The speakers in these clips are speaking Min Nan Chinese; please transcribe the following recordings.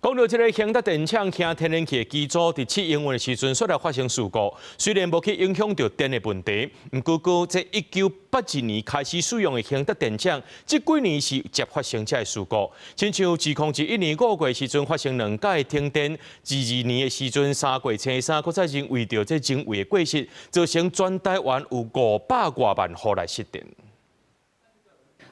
講到這个興達電廠輕天然氣的機組，佇試營運的時陣，煞來發生事故。雖然無去影響著電的問題，毋過閣這1982年開始使用的興達電廠，這幾年是接發生這个事故。親像2021年5月時陣發生兩擺停電，22年的時陣3月初三，閣再因為著這人為的過失，造成全台灣有500外萬戶來失電。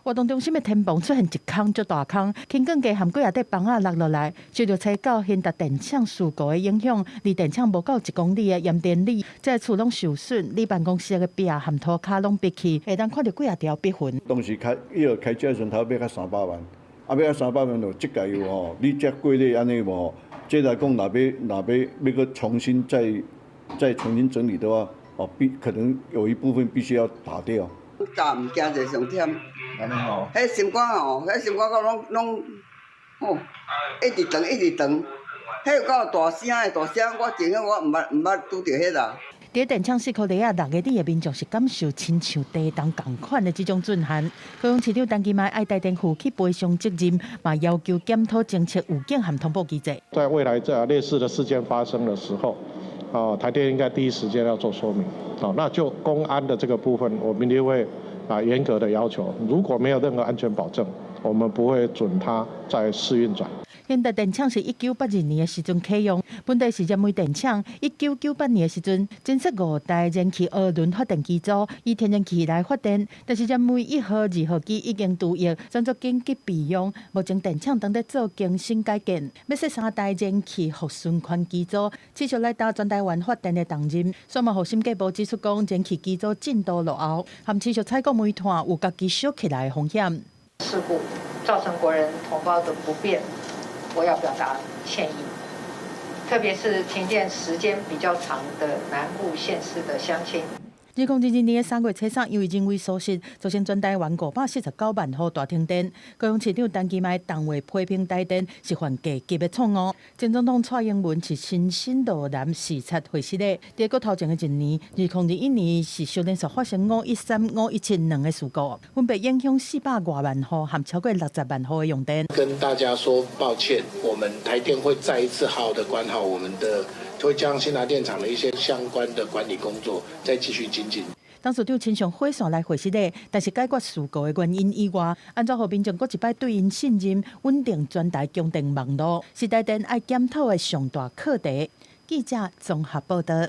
活動中心的天棚出現一空足大空，輕鋼架和幾仔塊枋仔落落來，受著吹到興達電廠事故的影響，離電廠無夠1公里的鹽田里，這个厝攏受損，離辦公室的壁和塗跤攏煏去，會當看著幾仔條煏痕。當時開伊個開始時陣，頭買甲三百萬，啊買甲三百萬就這屆又吼，你這過咧按呢無？這來講，若欲若欲欲閣重新再再重新整理的話，哦，必可能有一部分必須要打掉。早毋驚就上忝。彼心肝哦，彼心肝閣攏攏吼，一直斷一直斷，彼有夠大聲的大聲，我真我毋捌毋捌拄著彼啦。佇電廠四箍里仔6個里的民眾是感受親像地動仝款的這種震撼。高雄市長陳其邁愛台電負起賠償責任，嘛要求檢討偵測預警和通報機制。在未來這類似的事件發生的時候，啊，台電應該第一時間要做說明。啊，那就工安的這個部分，我們一定會啊嚴格的要求，如果沒有任何安全保證，我們不會准它再試運轉。興達電廠是1982年的時陣啟用，本地是燃煤電廠。1998年的時陣，增設五台燃氣渦輪發電機組，以天然氣來發電。但是燃煤一號、二號機已經除役，轉做緊急備用。目前電廠正佇做更新改建，欲設三台燃氣復循環機組，持續來擔全台灣發電的重任。煞嘛予審計部指出講，燃氣機組進度落後，含持續採購煤炭有家己燒起來的風險。事故造成國人同胞的不便，我要表達歉意，特別是停電時間比較長的南部縣市的鄉親。2022年3月初三，因為人為疏失，造成全台灣549萬戶大停電。高雄市長陳其邁當話批評台電是犯低級的錯誤。前總統蔡英文是親身落南視察會失禮。佇閣頭前的一年，2021年是小連續發生5·13、5·17兩個事故，分別影響400外萬戶和超過60萬戶的用電。跟大家說抱歉，我們台電會再一次好好的管好我們的，會將興達電廠的一些相關的管理工作再繼續精進。董事長親上火線來會失禮，但是解決事故的原因以外，按怎予民眾閣一擺對𪜶信任，穩定全台供電網路，是台電愛檢討的上大課題。記者綜合報導。